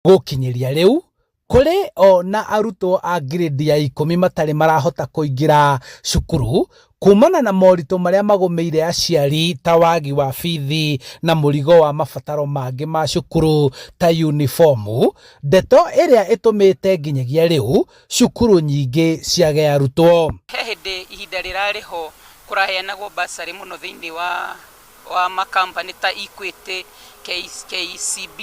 Gũkinyĩria rĩu kũrĩ o na arutwo a ngirĩndi ya 10 matarĩ marahota kũingĩra cukuru kumana na moritũ marĩa magũmĩire aciari ta wagi wa bithi na mũrigo wa mabataro mangĩ ma cukuru ta unibomu, ndeto ĩrĩa ĩtũmĩte nginyagia rĩu cukuru nyingĩ ciage arutwo. He hĩndĩ ihinda rĩrarĩ ho kũraheanagwo bursary mũno thĩinĩ wa makampani ta Equity, KCB,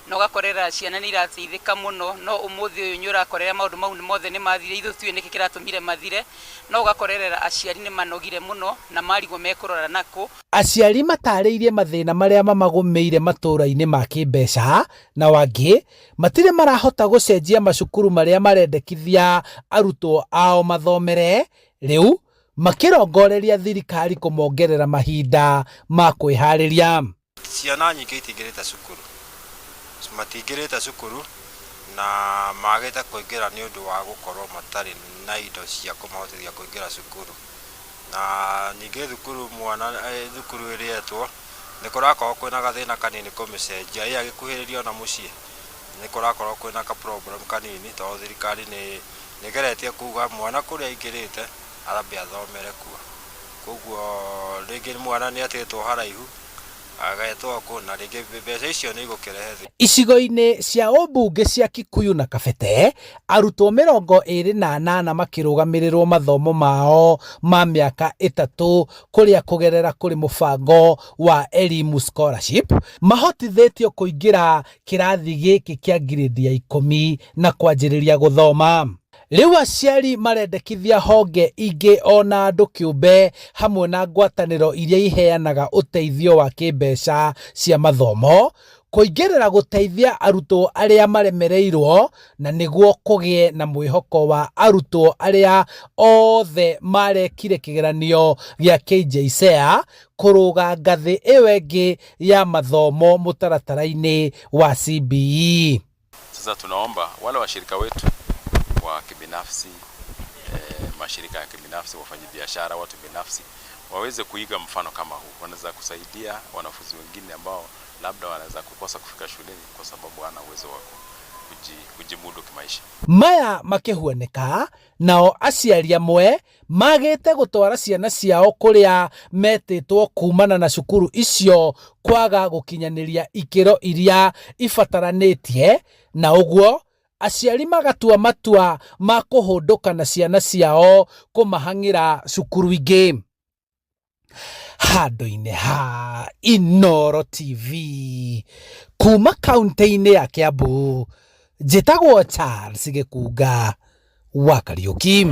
na ũgakorera ciana nĩ irateithĩka mũno. No ũmũthĩ ũyũ nĩ ũrakorera maũndũ mau mothe nĩ mathire. Ithuĩ tũtiũĩ nĩkĩ kĩratũmire mathire, no ũgakorerera aciari nĩ manogire mũno na marigwo mekũrora nakũ. Aciari matarĩirie mathĩna marĩa mamagũmĩire matũra-inĩ ma kĩmbeca, nao angĩ matirĩ marahota gũcenjia macukuru marĩa marendekithia arutwo ao mathomere, rĩu makĩrongoreria thirikari kũmongerera mahinda ma kwĩharĩria. Ciana nyingĩ itingĩrĩte cukuru, matingĩrĩte cukuru na magĩte kũingĩra nĩ ũndũ wa gũkorwo matarĩ na indo cia kũmahotithia kũingĩra cukuru. Na ningĩ thukuru mwana thukuru ĩrĩa etwo nĩ kũrakorwo kwĩna gathĩna kanini kũmĩcenjia, ĩ agĩkuhĩrĩria ona mũciĩ nĩ kũrakorwo kwĩna ka problem kanini, tondũ thirikari nĩ ĩgeretie kuga mwana kũrĩa aingĩrĩte arambe athomere kuo. Koguo rĩngĩ mwana nĩ atigĩtwo haraihu agetwo kũ na rĩngĩ mbeca icio nĩ igũkĩrehe thĩna. Icigo-inĩ cia ũmbunge cia Kikuyu na Kabete, arutwo 28 makĩrũgamĩrĩrwo mathomo mao ma mĩaka 3 kũrĩa kũgerera kũrĩ mũbango wa Elimu Scholarship mahotithĩtio kũingĩra kĩrathi gĩkĩ kĩa ngirĩndi ya 10 na kwanjĩrĩria gũthoma. Rĩu aciari marendekithia honge ingĩ ona andũ kĩũmbe hamwe na ngwatanĩro iria iheanaga ũteithio wa kĩmbeca cia mathomo kũingĩrĩra gũteithia arutwo arĩa maremereirwo, na nĩguo kũgĩe na mwĩhoko wa arutwo arĩa othe marekire kĩgeranio gĩa KJSEA kũrũga ngathĩ ĩyo ĩngĩ ya mathomo mũtaratara-inĩ wa CBE. Sasa tunaomba wale washirika wetu wa kibinafsi, mashirika ya kibinafsi, wafanyabiashara, watu binafsi waweze kuiga mfano kama huu. Wanaweza kusaidia wanafunzi wengine ambao labda wanaweza kukosa kufika shuleni kwa sababu hana uwezo wa kujimudu kimaisha. Maya makĩhuanĩka, nao aciari amwe magĩte gũtwara ciana ciao kũrĩa metĩtwo kumana na cukuru icio kwaga gũkinyanĩria ikĩro iria ibataranĩtie, na ũguo aciari magatua matua ma kũhũndũka na ciana ciao kũmahang'ĩra cukuru ingĩ. Handũ-inĩ ha Inooro TV kuma kaunti-inĩ ya Kiambu, njĩtagwo Charles Gĩkunga wa Kariũki.